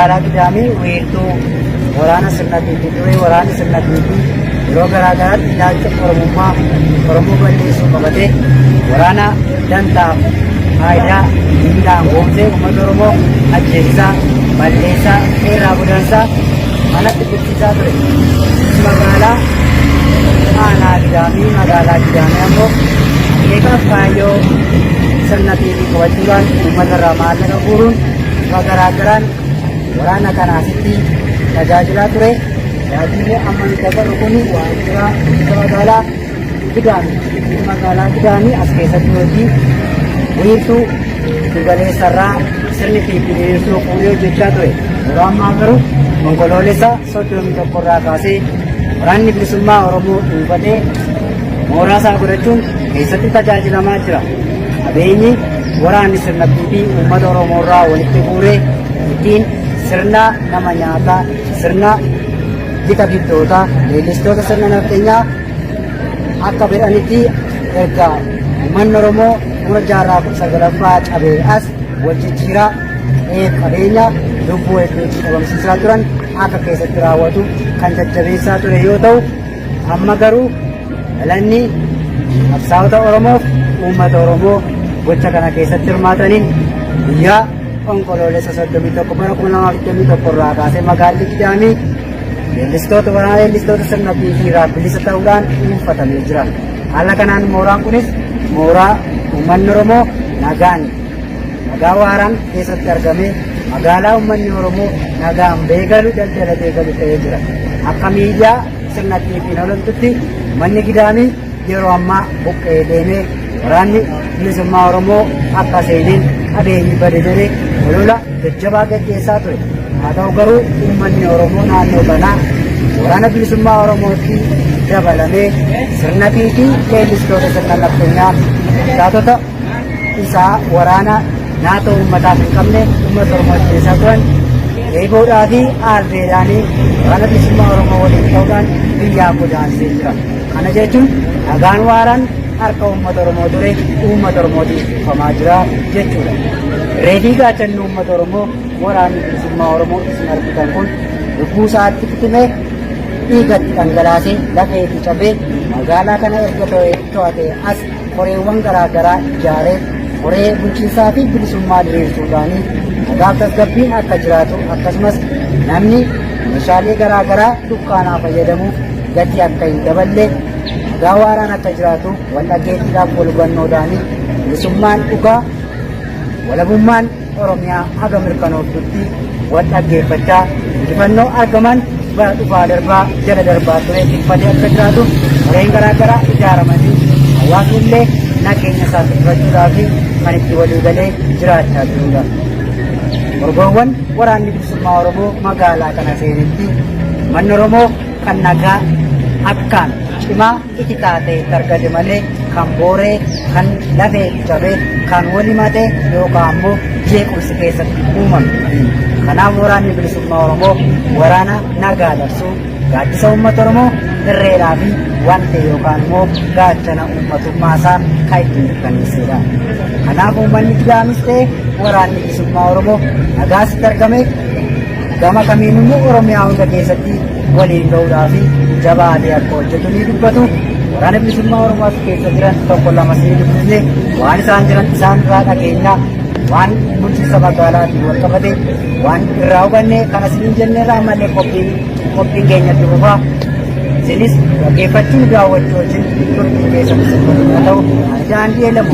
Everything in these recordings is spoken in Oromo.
Magaalaa Gidaamii wiirtuu waraana sirna PP ture. Waraanni sirna PP yeroo garaa garaatti ilaalcha Oromummaa Oromoo balleessuu qabatee waraana dantaaf faayidaa diinaan goomsee uummata Oromoo ajjeesisaa, balleessaa, irraa godaansaa manatti tursiisaa ture. Magaalaa aanaa Gidaamii magaalaa Gidaamii ammoo akeekaaf kaayyoo sirna PP qabachuudhaan uummata irraa maallaqa guuruun bifa garaa garaan waraana kana asitti tajaajilaa ture. Tajaajilli amma nuti agarru kun waajjira bulchiinsa magaalaa Gidaamii. Magaalaa Gidaamii as keessatti hojii wiirtuu giddugaleessarraa sirni PP diriirsuu fuudhee hojjechaa ture. Yeroo ammaa garuu onkoloolessa 31 irraa kaasee waraanni bilisummaa Oromoo dhuunfatee mooraa isaa godhachuun keessatti tajaajilamaa jira. Qabeenyi waraanni sirna PP uummata Oromoo irraa walitti guuree ittiin sirna nama nyaataa, sirna gita bittootaa, leellistoota sirna nafxenyaa akka fedhanitti erga uummanni Oromoo xumura jaarraa 19ffaa cabee as wal jijjiiraa qabeenya lubbuu hedduu itti dhabamsiisaa turan akka keessatti raawwatu kan jajjabeessaa ture yoo ta'u amma garuu galanni qabsaa'ota Oromoof uummata Oromoo gocha kana keessatti hirmaataniin guyyaa onkoloolessa 31 bara 2021 irraa kaasee magaalli Gidaamii leellistoota waraana leellistoota sirna PP irraa bilisa ta'uudhaan dhuunfatamee jira. Haala kanaan mooraan kunis mooraa uummanni Oromoo nagaan nagaa waaraan keessatti argamee magaalaa uummanni Oromoo nagaan beekalu daldalatee galu ta'ee jira. Akka miidiyaa sirna PP'n ooltutti uummanni Gidaamii yeroo ammaa buqqa'ee deemee waraanni bilisummaa Oromoo akka seeneen qabeenyi bade jedhee olola jajjabaa gaggeessaa ture. Haa ta'u garuu uummanni Oromoo naannoo kanaa waraana bilisummaa Oromootti dabalamee sirna PP leellistoota sirna nafxanyaa taatota isaa waraana naatoo uummataaf hin qabne uummata Oromoo ajjeesaa turan eeboodhaa fi aalbeedhaanii waraana bilisummaa Oromoo waliin ta'uudhaan biyyaa godaansee jira. Kana jechuun nagaan waaraan harka uummata Oromoo ture uummata Oromootiin kuufamaa jira jechuudha. Reefii gaachanni uummata Oromoo waraanni bilisummaa Oromoo isin argitan kun lubbuu isaatti fitimee dhiigatti dhangalaasee lafee itti cabee magaalaa kana erga to'atee as koreewwan garaa garaa ijaaree koree bulchiinsaa fi bilisummaa diriirsuudhaanii nagaaf tasgabbiin akka jiraatu akkasumas namni meeshaalee garaa garaa dukkaanaa fayyadamuuf gatii akka hin daballe nagaa waaraan akka jiraatu wal dhaggeettiidhaaf wal hubannoodhaanii bilisummaan dhugaa walabummaan Oromiyaa haga mirkanooftutti wal dhaggeeffachaa injifannoo argaman bara dhufaa darbaa jala darbaa ture tikfatee akka jiraatu koreen garaa garaa ijaaramanii hawaasni illee nageenya isaa tikfachuudhaaf kan itti walii galee jiraachaa jirudha. Orgoowwan waraanni bilisummaa Oromoo magaalaa kana seenetti manni Oromoo kan nagaa akkaan cimaa ititaa ta'e itti argate malee kan booree, kan lafee itti cabee, kan wal himate yookaan ammoo jeequmsi keessatti uumame. Kanaaf waraanni bilisummaa Oromoo waraana nagaa labsuu gaaddisa uummata Oromoo irreedhaa fi wante yookaan immoo gaachana uummatummaa isaa kan ittiin mirkaneessedha. Kanaaf uummanni Gidaamis ta'e waraanni bilisummaa Oromoo nagaa sitti argame gama kamiin immoo Oromiyaa hunda keessatti waliin ga'uudhaaf jabaatee akka hojjetu ni dubbatu. Waraana bilisummaa Oromoo as keessa jiran tokko lama sii dubbisne waan isaan jiran isaan irraa dhageenya waan bulchiinsa magaalaatiin wal qabate waan irraa hubanne kana isiniin jenne irraa ammallee qophiin qophiin keenya itti fufaa. Isinis dhaggeeffachuun daawwachuu wajjin turtiin keessan isin waliin haa ta'u. Ani daandii eelamu.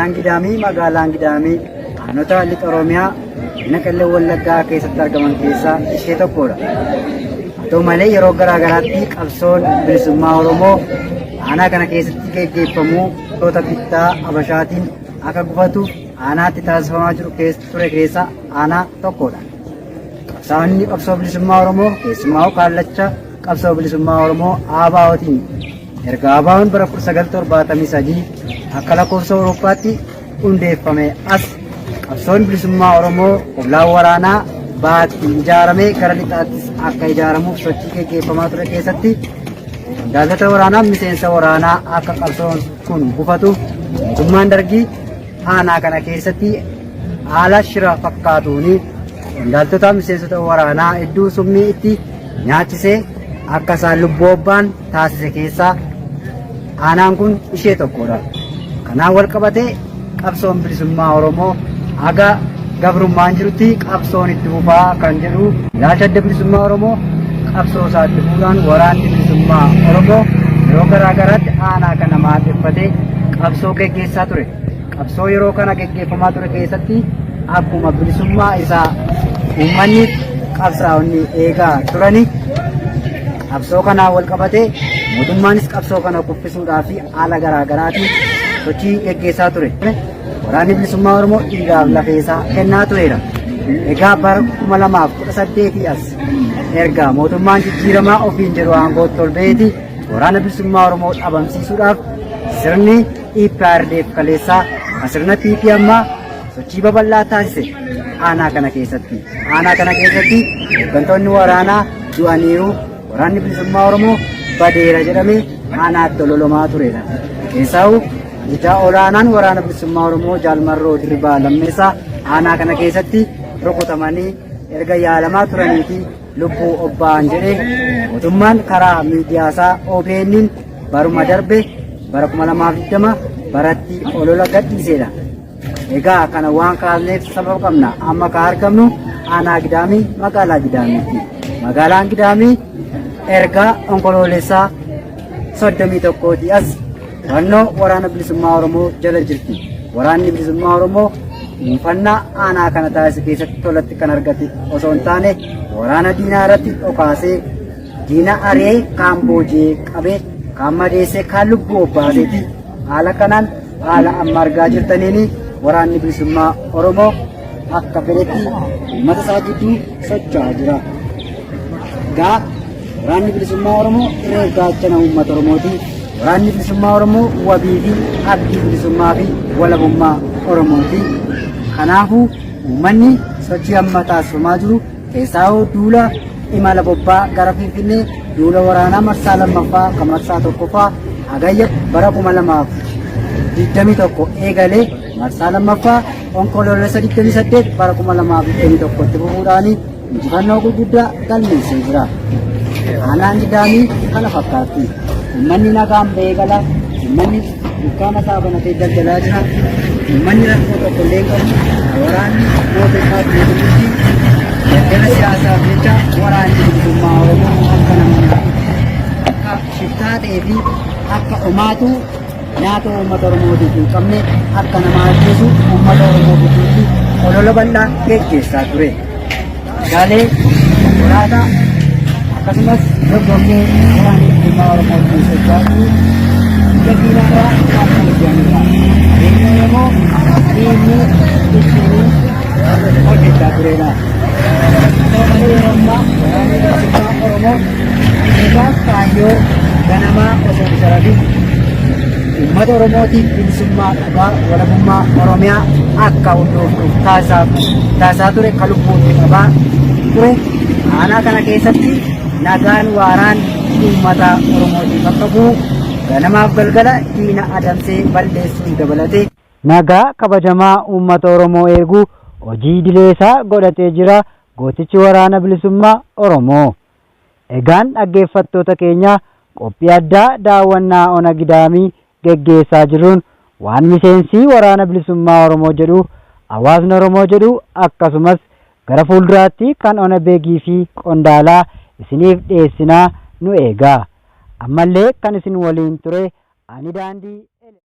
Aanaan Gidaamii magaalaan Gidaamii aanota lixa Oromiyaa godina Qellem Wallaggaa keessatti argaman keessaa ishee tokkodha. Haa ta'u malee yeroo garaa garaatti qabsoon bilisummaa Oromoo aanaa kana keessatti geggeeffamuu toota bittaa Habashaatiin akka gufatuuf aanaatti taasifamaa jiru ture keessaa aanaa tokkodha. Qabsaa'onni qabsoo bilisummaa Oromoo keessumaa kaallacha qabsoo bilisummaa Oromoo ABO'tiin erga ABO'n bara 1973 akka lakkoofsa Awurooppaatti hundeeffame as qabsoon bilisummaa Oromoo humnaan waraanaa baatti ijaaramee gara lixaattis akka ijaaramuuf sochii geggeeffamaa ture keessatti qondaaltota waraanaa miseensa waraanaa akka qabsoon kun gufatuuf mootummaan dargii aanaa kana keessatti haala shira fakkaatuun qondaaltota miseensota waraanaa hedduu summii itti nyaachisee akka isaan lubbuu obbaan taasise keessaa aanaan kun ishee tokkodha. Kanaan wal qabatee qabsoon bilisummaa Oromoo haga gabrummaan jirutti qabsoon itti fufaa kan jedhu ilaalcha adda bilisummaa Oromoo qabsoo isaa itti fufuudhaan waraanni bilisummaa Oromoo yeroo garaa garaatti aanaa kana maadheffatee qabsoo geggeessaa ture. Qabsoo yeroo kana geggeeffamaa ture keessatti akkuma bilisummaa isaa uummanni qabsaa'onni eegaa turani qabsoo kanaan wal qabatee mootummaanis qabsoo kana kuffisuudhaa fi haala garaa garaatiin sochii geggeessaa ture. Waraanni bilisummaa Oromoo dhiigaaf lafeesaa kennaa tureera. Egaa bara 2018 as erga mootummaan jijjiiramaa ofiin jedhu aangootti ol ba'eeti waraana bilisummaa Oromoo dhabamsiisuudhaaf sirni EPRDF kaleessaa kan sirna PP ammaa sochii babal'aa taasise aanaa kana keessatti. Aanaa kana keessatti hooggantoonni waraanaa du'aniiru. Waraanni bilisummaa Oromoo badeera jedhamee aanaatti ololamaa turedha. Keessaa'u ajajaa olaanaan waraana bilisummaa Oromoo Jaal Marroo Dirribaa Lammeessaa aanaa kana keessatti rukutamanii erga yaalamaa turanii fi lubbuu obba'an jedhee mootummaan karaa miidiyaasaa OBN'n baruma darbe bara 2020 baratti olola gadhiisedha. Egaa kana waan kaasneef sababa qabna. Amma kan argamnu aanaa Gidaamii magaalaa Gidaamiitti. Magaalaan Gidaamii erga onkoloolessaa 31 as to'annoo waraana bilisummaa Oromoo jala jirti. Waraanni bilisummaa Oromoo dhuunfannaa aanaa kana taasise keessatti tolatti kan argate osoo hin taane waraana diinaa irratti dhokaasee diina ari'ee kaan booji'ee qabee kaan madeessee kaan lubbuu obbaaseeti. Haala kanaan haala amma argaa jirtaniin waraanni bilisummaa Oromoo akka fedhetti uummata isaa gidduu socho'aa jira. Egaa waraanni bilisummaa Oromoo irree gaachana uummata Oromooti. Waraanni bilisummaa Oromoo wabii fi abdii bilisummaa fi walabummaa Oromooti. Kanaafuu uummanni sochii amma taasifamaa jiru keessaa duula imala bobbaa gara Finfinnee duula waraanaa marsaa lammaffaa kan marsaa tokkoffaa hagayya bara 2021 eegalee marsaa lammaffaa onkoloolessa 28 bara 2021 tti fufuudhaan injifannoo gurguddaa galmeessee jira. Aanaan Gidaamii kana fakkaatti. Uummanni nagaan ba'ee gala. Uummanni dukkaana isaa banatee daldalaa jira. Uummanni rakkoo tokko illee hin qabu. Waraanni mootummaa guutummaatti daldala siyaasaaf jecha waraanni bilisummaa Oromoo akka namni akka shiftaa ta'ee fi akka omaatu nyaata uummata Oromootiif hin qabne akka nama ajjeesu uummata Oromoo gidduutti olola bal'aa geggeessaa ture. Meeshaalee konkolaataa akkasumas dorgommii waraanni bilisummaa Oromoo ittiin socho'aa jiru biyya diinaarraa kan hojjetanidha. Qabeenya Oromoo diinni ittiin hojjechaa turedha. Haa ta'u malee yeroo ammaa waraanni bilisummaa Oromoo akeekaaf kaayyoo ganamaa osoo hin sharafin uummata Oromootiif bilisummaa dhugaa walabummaa Oromiyaa akka hundooftuuf taasisaa ture kan lubbuutti qabaa ture. Aanaa kana keessatti nagaan waaraan uummata Oromootiif akka bu'u ganamaaf galgala diina adamsee balleessuun dabalatee nagaa kabajamaa uummata Oromoo eeguu hojii idilee isaa godhatee jira gootichi waraana bilisummaa Oromoo. Egaan dhaggeeffattoota keenya qophii addaa daawwannaa Ona Gidaamii geggeessaa jirruun waan miseensi waraana bilisummaa Oromoo jedhu, hawaasni Oromoo jedhu akkasumas gara fuulduraatti kan Ona Begii fi Qondaalaa isiniif dhiyeessinaa nu eegaa. Ammallee kan isin waliin ture ani Daandii.